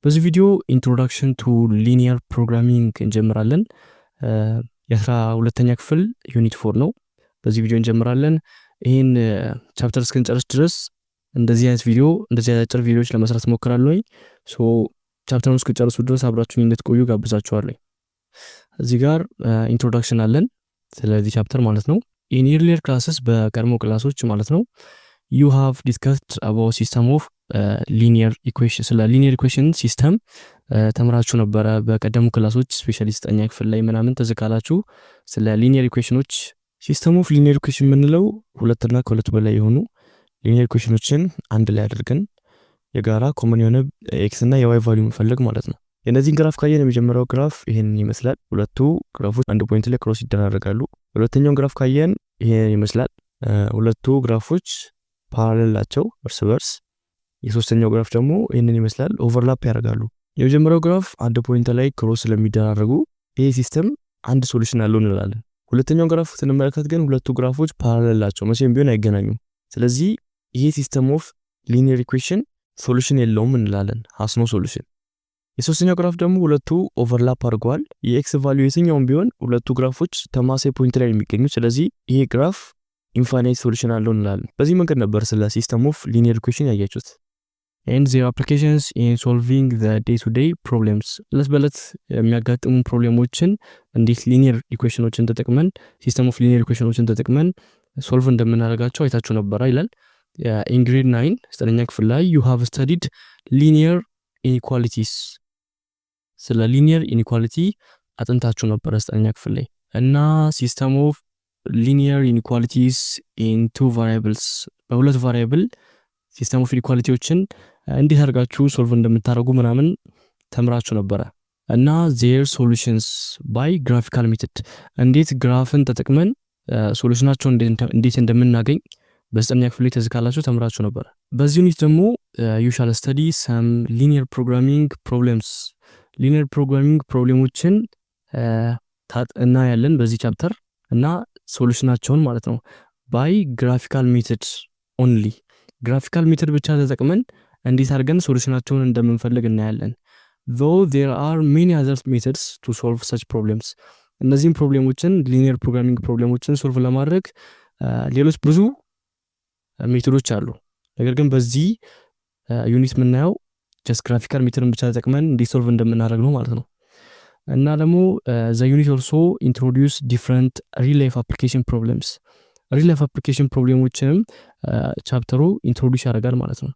በዚህ ቪዲዮ introduction to linear programming እንጀምራለን። የ12ኛ ክፍል unit 4 ነው። በዚህ ቪዲዮ እንጀምራለን። ይህን chapter እስክንጨርስ ድረስ እንደዚህ አይነት ቪዲዮ፣ እንደዚህ አይነት አጭር ቪዲዮዎች ለመስራት እሞክራለሁኝ። So chapter ኡን እስክጨርሱ ድረስ አብራችሁኝ እንድትቆዩ ጋብዛችኋለሁ። እዚህ ጋር introduction አለን ስለዚህ chapter ማለት ነው። In earlier classes፣ በቀድሞ class ኦች ማለት ነው፣ you have discussed about system of linear equation። ስለ linear equation system ተምራችሁ ነበረ በቀደሙ class ኦች፣ especially ዘጠነኛ ክፍል ላይ ምናምን ትዝ ካላችሁ ስለ linear equation ኖች። System of linear equation የምንለው ሁለትና ከሁለት በላይ የሆኑ linear equation ኖችን አንድ ላይ አድርገን የጋራ common የሆነ x እና የ y value መፈለግ ማለት ነው። የእነዚህን graph ካየን የመጀመሪያው graph ይህንን ይመስላል። ሁለቱ graph ኦች አንድ point ላይ cross ይደራረጋሉ። ሁለተኛውን graph ካየን ይህንን ይመስላል። ሁለቱ graph ኦች parallel ናቸው እርስ በርስ። የሶስተኛው graph ደግሞ ይህንን ይመስላል። Overlap ያደርጋሉ። የመጀመሪያው graph አንድ point ላይ cross ስለሚደራረጉ ይሄ system አንድ solution አለው እንላለን። ሁለተኛው graph ስንመለከት ግን ሁለቱ graph ኦች parallel ናቸው፣ መቼም ቢሆን አይገናኙም። ስለዚህ ይሄ system of linear equation solution የለውም እንላለን፣ has no solution። የሶስተኛው graph ደግሞ ሁለቱ overlap አድርገዋል። የ x value የትኛውም ቢሆን ሁለቱ graph ኦች ተመሳሳይ point ላይ የሚገኙ፣ ስለዚህ ይሄ graph infinite solution አለው እንላለን። በዚህ መንገድ ነበር ስለ system of linear equation ያያችሁት። And their applications in solving the day to day problems፣ እለት በእለት የሚያጋጥሙ problem ኦችን እንዴት linear equation ኖችን ተጠቅመን፣ system of linear equation ኖችን ተጠቅመን solve እንደምናደርጋቸው አይታችሁ ነበረ ይላል። In grade 9፣ ዘጠነኛ ክፍል ላይ you have studied linear inequalities። ስለ linear inequality አጥንታችሁ ነበረ ዘጠነኛ ክፍል ላይ እና system of linear inequalities in two variables፣ በሁለት variable system of inequality ዎችን እንዴት አድርጋችሁ solve እንደምታደርጉ ምናምን ተምራችሁ ነበረ እና their solutions by graphical method፣ እንዴት graph ን ተጠቅመን solution ናቸውን እንዴት እንደምናገኝ በዘጠነኛ ክፍል ላይ ትዝ ካላችሁ ተምራችሁ ነበረ። በዚህ unit ደግሞ you shall study some linear programming problems። Linear programming problem ኦችን እናያለን በዚህ chapter እና solution ናቸውን ማለት ነው by graphical method only። Graphical method ብቻ ተጠቅመን እንዴት አድርገን solution ናቸውን እንደምንፈልግ እናያለን። Though there are many other methods to solve such problems፣ እነዚህም problem ኦችን፣ linear programming problem ኦችን solve ለማድረግ ሌሎች ብዙ method ኦች አሉ። ነገር ግን በዚህ unit የምናየው just graphical method ን ብቻ ተጠቅመን እንዴት solve እንደምናደርግ ነው ማለት ነው። እና ደግሞ the unit also introduce different real life application problems። Real life application problem ኦችንም chapter ኡ introduce ያደርጋል ማለት ነው።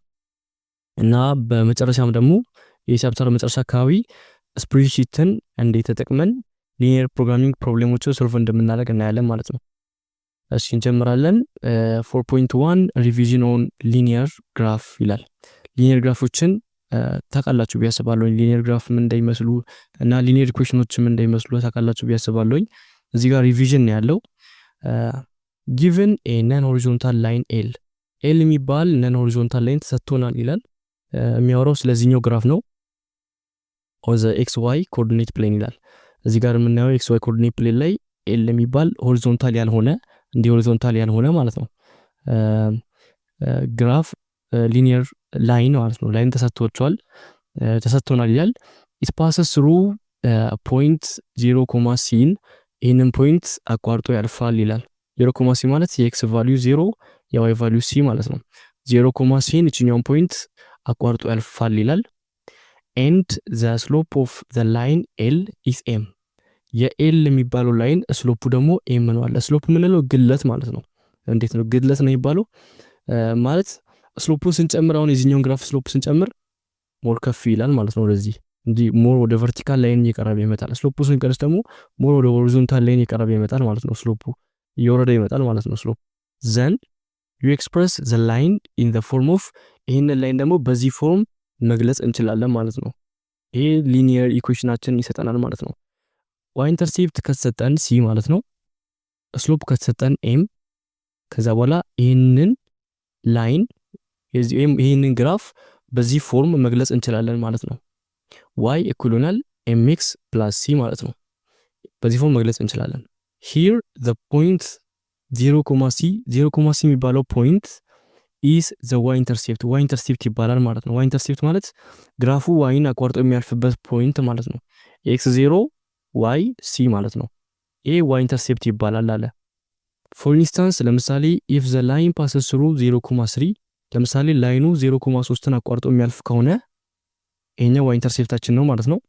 እና በመጨረሻም ደግሞ የ chapter ኡ መጨረሻ አካባቢ spreadsheet ን እንዴት ተጠቅመን linear programming problem ኦችን solve እንደምናደርግ እናያለን ማለት ነው። እሺ እንጀምራለን። 4.1 revision on linear graph ይላል። Linear graph ኦችን ታውቃላችሁ ብዬ አስባለሁኝ። Linear graph ምን እንደሚመስሉ እና linear equation ኖች ምን እንደሚመስሉ ታውቃላችሁ ብዬ አስባለሁኝ። እዚህ ጋር revision ነው ያለው። Given a non horizontal line L፣ L የሚባል non horizontal line ተሰጥቶናል ይላል። የሚያወራው ስለዚህኛው graph ነው። On the x y coordinate plane ይላል። እዚህ ጋር የምናየው x y coordinate plane ላይ L የሚባል horizontal ያልሆነ፣ እንዲህ horizontal ያልሆነ ማለት ነው graph፣ linear line ማለት ነው። Line ተሰጥቷቸዋል፣ ተሰጥቶናል ይላል። It passes through point 0 comma c ን፣ ይህንን point አቋርጦ ያልፋል ይላል። 0 comma c ማለት የ x value 0 የ y value c ማለት ነው። 0 comma c ን፣ ይችኛውን point አቋርጦ ያልፋል ይላል። And the slope of the line L is m። የ L የሚባለው line slope ኡ ደግሞ m ነው አለ። Slope የምንለው ግለት ማለት ነው። እንዴት ነው ግለት ነው የሚባለው? ማለት slope ኡን ስንጨምር፣ አሁን የዚህኛውን graph slope ስንጨምር more ከፍ ይላል ማለት ነው ወደዚህ፣ እንዲህ more ወደ vertical line እየቀረበ ይመጣል። Slope ኡ ስንቀንስ ደግሞ more ወደ horizontal line እየቀረበ ይመጣል ማለት ነው። Slope ኡ እየወረደ ይመጣል ማለት ነው። Slope, then you express the line in the form of፣ ይህንን line ደግሞ በዚህ form መግለጽ እንችላለን ማለት ነው። ይሄ linear equation ናችን ይሰጠናል ማለት ነው። Y intercept ከተሰጠን c ማለት ነው። Slope ከተሰጠን m፣ ከዛ በኋላ ይህንን line፣ ይህንን graph በዚህ form መግለጽ እንችላለን ማለት ነው። y እኩል ይሆናል mx plus c ማለት ነው። በዚህ form መግለጽ እንችላለን። Here the point 0 comma c፣ 0 comma c የሚባለው point is the y intercept፣ y intercept ይባላል ማለት ነው። y intercept ማለት graph ኡ y ን አቋርጦ የሚያልፍበት point ማለት ነው። x 0 y c ማለት ነው። ይሄ y intercept ይባላል አለ። For instance፣ ለምሳሌ if the line passes through 0,3፣ ለምሳሌ line ኑ 0,3ን አቋርጦ የሚያልፍ ከሆነ ይሄኛው y intercept ኣችን ነው ማለት ነው።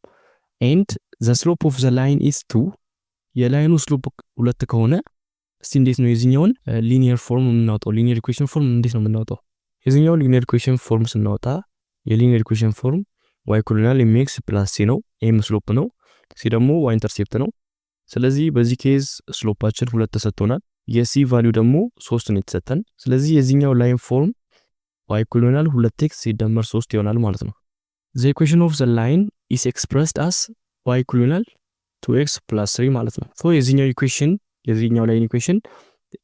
And the slope of the line is 2፣ የ line ኑ slope 2 ከሆነ፣ እስቲ እንዴት ነው የዚህኛውን linear form የምናወጣው? Linear equation form እንዴት ነው የምናወጣው? የዚህኛውን linear equation form ስናወጣ የ linear equation form y እኩል ይሆናል mx plus c ነው። m slope ነው፣ c ደግሞ y intercept ነው። ስለዚህ በዚህ case slope ኣችን 2 ተሰጥቶናል። የ c value ደግሞ 3 ነው የተሰጠን። ስለዚህ የዚህኛው line form y እኩል ይሆናል 2 x ሲደመር 3 ይሆናል ማለት ነው። The equation of the line is expressed as y እኩል ይሆናል 2 x plus 3 ማለት ነው። So የዚህኛው equation፣ የዚህኛው line equation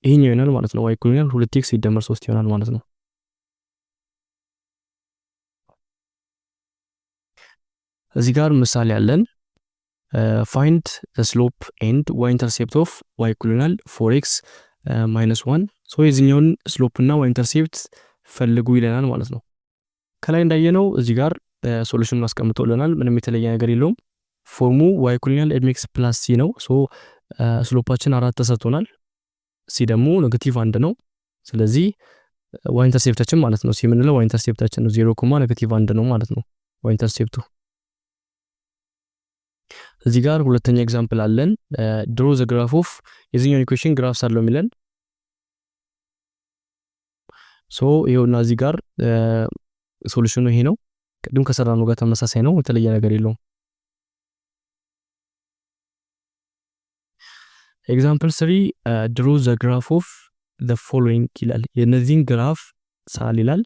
ይሄኛው ይሆናል ማለት ነው። y እኩል ይሆናል 2 x ሲደመር 3 ይሆናል ማለት ነው። እዚህ ጋር ምሳሌ አለን። Find the slope and y intercept of y እኩል ይሆናል 4 x minus 1። So የዚህኛውን slope እና y intercept ፈልጉ ይለናል ማለት ነው። ከላይ እንዳየነው እዚህ ጋር solution ኑን አስቀምጦልናል። ምንም የተለየ ነገር የለውም። Form ኡ y እኩል ይሆናል mx plus c ነው። So slope ኣችን 4 ተሰጥቶናል። c ደግሞ negative 1 ነው። ስለዚህ y intercept ኣችን ማለት ነው፣ c የምንለው y intercept ኣችን ነው። 0 comma negative 1 ነው ማለት ነው y intercept ኡ። እዚህ ጋር ሁለተኛ example አለን። Draw the graph of፣ የዚህኛውን equation graph ሳለው የሚለን። So ይኸውና እዚህ ጋር solution ኑ ይሄ ነው። ቅድም ከሰራነው ጋር ተመሳሳይ ነው፣ የተለየ ነገር የለውም። Example 3፣ draw the graph of the following ይላል። የእነዚህን graph ሳል ይላል።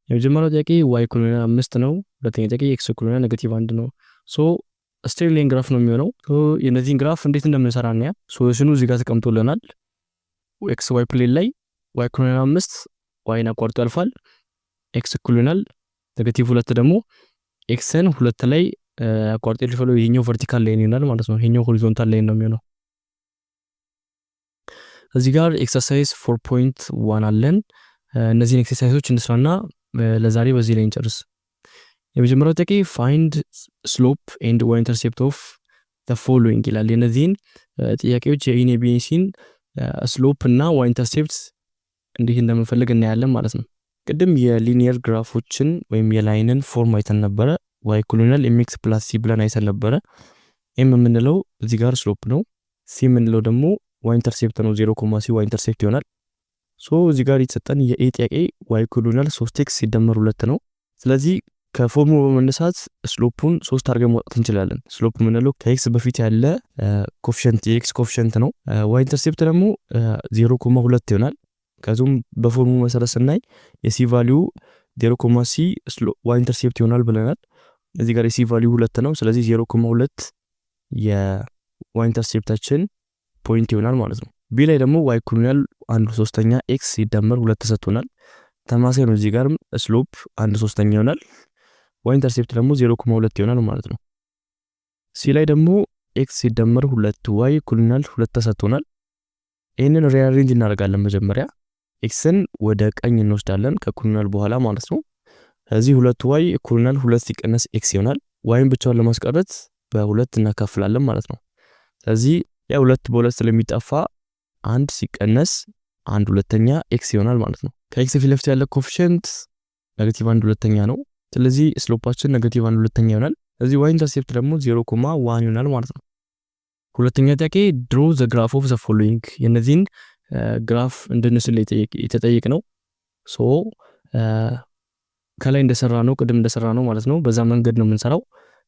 የመጀመሪያው ጥያቄ y እኩል ይሆናል 5 ነው። ሁለተኛ ጥያቄ x እኩል ይሆናል negative 1 ነው። So straight line graph ነው የሚሆነው። የእነዚህን graph እንዴት እንደምንሰራ እንያ። Solution ኑ እዚህ ጋር ተቀምጦልናል። x y plane ላይ y እኩል ይሆናል 5 y ን አቋርጦ ያልፋል። x እኩል ይሆናል negative 2 ደግሞ x ን 2 ላይ አቋርጦ ያልፋል። ይሄኛው vertical line ይሆናል ማለት ነው። ይሄኛው horizontal line ነው የሚሆነው። እዚህ ጋር exercise 4.1 አለን። እነዚህን exercise ኦች እንስራና ለዛሬ በዚህ ላይ እንጨርስ። የመጀመሪያው ጥያቄ find slope and y intercept of the following ይላል። የእነዚህን ጥያቄዎች የኢን፣ የቢን፣ ሲን slope እና y intercept እንዴት እንደምንፈልግ እናያለን ማለት ነው። ቅድም የ linear graph ኦችን ወይም የ line ን form አይተን ነበረ። y እኩል ይሆናል mx plus c ብለን አይተን ነበረ። m የምንለው እዚህ ጋር slope ነው። c የምንለው ደግሞ y intercept ነው። 0 comma c y intercept ይሆናል። So እዚህ ጋር የተሰጠን የ a ጥያቄ y እኩል ይሆናል 3 x ሲደመር 2 ነው። ስለዚህ ከ form ኡ በመነሳት slope ኡን 3 አድርገን ማውጣት እንችላለን። Slope የምንለው ከ x በፊት ያለ coefficient፣ የ x coefficient ነው። y intercept ደግሞ 0 comma 2 ይሆናል። ከዚሁም በ form ኡ መሰረት ስናይ የ c value 0 comma c y intercept ይሆናል ብለናል። እዚህ ጋር የ c value 2 ነው። ስለዚህ 0 comma 2 የ y intercept ኣችን point ይሆናል ማለት ነው። b ላይ ደግሞ y እኩል ይሆናል 1/3 x ሲደመር 2 ተሰጥቶናል። ተመሳሳይ ነው። እዚህ ጋርም slope 1/3 ይሆናል። y intercept ደግሞ 0 comma 2 ይሆናል ማለት ነው። c ላይ ደግሞ x ሲደመር 2 y እኩል ይሆናል 2 ተሰጥቶናል። ይህንን rearrange እናደርጋለን። መጀመሪያ x ን ወደ ቀኝ እንወስዳለን ከእኩል ይሆናል በኋላ ማለት ነው። ስለዚህ 2 y እኩል ይሆናል 2 ሲቀነስ x ይሆናል። y ን ብቻውን ለማስቀረት በ2 እናካፍላለን ማለት ነው። ስለዚህ ያ 2 በ2 ስለሚጠፋ 1 ሲቀነስ 1/2 x ይሆናል ማለት ነው። ከ x ፊት ለፊት ያለ coefficient negative 1/2 ነው። ስለዚህ slope ኣችን negative 1/2 ይሆናል። ስለዚህ y intercept ደግሞ 0 comma 1 ይሆናል ማለት ነው። ሁለተኛ ጥያቄ draw the graph of the following፣ የእነዚህን graph እንድንስል የተጠየቅነው። So ከላይ እንደሰራነው፣ ቅድም እንደሰራነው ማለት ነው። በዛ መንገድ ነው የምንሰራው።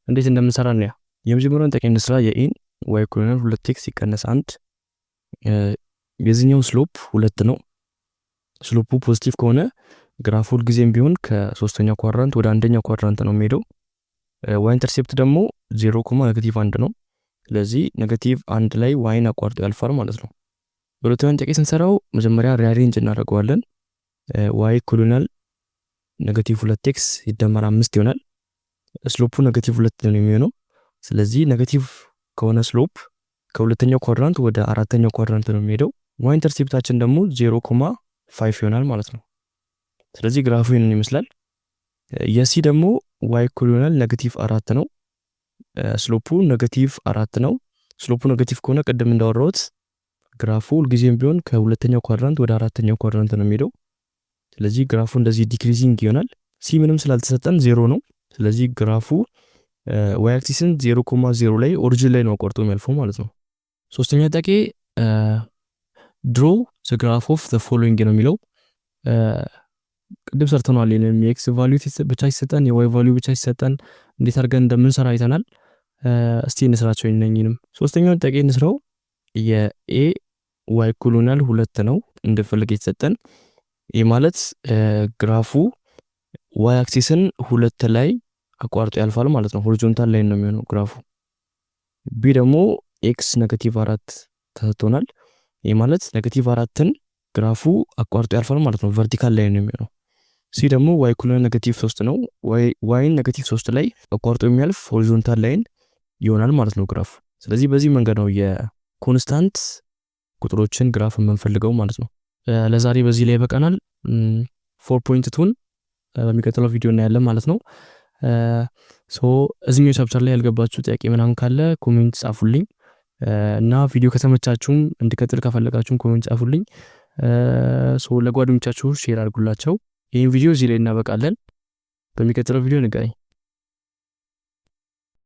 እንዴት እንደምንሰራ ነው። የመጀመሪያውን ጥያቄ እንስራ። የ a ን y እኩል ይሆናል 2 x ሲቀነስ 1፣ የዚህኛው slope 2 ነው። Slope ኡ positive ከሆነ graph ኡ ሁልጊዜም ቢሆን ከሶስተኛው quadrant ወደ አንደኛው quadrant ነው የሚሄደው። y intercept ደግሞ 0 comma negative 1 ነው። ስለዚህ negative 1 ላይ y ን አቋርጦ ያልፋል ማለት ነው። ሁለተኛውን ጥያቄ ስንሰራው መጀመሪያ rearrange እናደርገዋለን። y እኩል ይሆናል negative 2 x ሲደመር 5 ይሆናል። Slope ኡ negative 2 ነው የሚሆነው። ስለዚህ negative ከሆነ slope ከሁለተኛው quadrant ወደ አራተኛው quadrant ነው የሚሄደው። y intercept ኣችን ደግሞ 0 comma 5 ይሆናል ማለት ነው። ስለዚህ ግራፉ ይህንን ይመስላል። የ C ደግሞ y እኩል ይሆናል negative አራት ነው። Slope ኡ negative አራት ነው። Slope ኡ negative ከሆነ ቅድም እንዳወራሁት ግራፉ ሁልጊዜም ቢሆን ከሁለተኛው quadrant ወደ አራተኛው quadrant ነው የሚሄደው። ስለዚህ ግራፉ እንደዚህ decreasing ይሆናል። C ምንም ስላልተሰጠን ዜሮ ነው። ስለዚህ ግራፉ y axis ን 0,0 ላይ origin ላይ ነው አቋርጦ የሚያልፈው ማለት ነው። ሶስተኛ ጥያቄ "Draw the graph of the following" ነው የሚለው። ቅድም ሰርተነዋል። ይሄንን የ x value ብቻ ሲሰጠን፣ የ y value ብቻ ሲሰጠን እንዴት አድርገን እንደምንሰራ አይተናል። እስቲ እንስራቸው እነኝንም። ሶስተኛውን ጥያቄ እንስራው። የ A y እኩል ይሆናል ሁለት ነው እንድፈልግ የተሰጠን። ይህ ማለት ግራፉ y axis ን ሁለት ላይ አቋርጦ ያልፋል ማለት ነው። Horizontal line ነው የሚሆነው ግራፉ። B ደግሞ x negative አራት ተሰጥቶናል። ይህ ማለት negative አራትን ግራፉ አቋርጦ ያልፋል ማለት ነው። Vertical line ነው የሚሆነው። C ደግሞ y እኩል negative ሶስት ነው። y ን negative ሶስት ላይ አቋርጦ የሚያልፍ horizontal line ይሆናል ማለት ነው ግራፉ። ስለዚህ በዚህ መንገድ ነው የ constant ቁጥሮችን ግራፍ የምንፈልገው ማለት ነው። ለዛሬ በዚህ ላይ ይበቃናል። 4.2ን በሚቀጥለው ቪዲዮ እናያለን ማለት ነው። So እዚህኛው chapter ላይ ያልገባችሁ ጥያቄ ምናምን ካለ comment ጻፉልኝ እና ቪዲዮ ከተመቻችሁም እንድቀጥል ከፈለጋችሁም comment ጻፉልኝ። So ለጓደኞቻችሁ share አድርጉላቸው። ይህን ቪዲዮ እዚህ ላይ እናበቃለን። በሚቀጥለው ቪዲዮ እንገናኝ።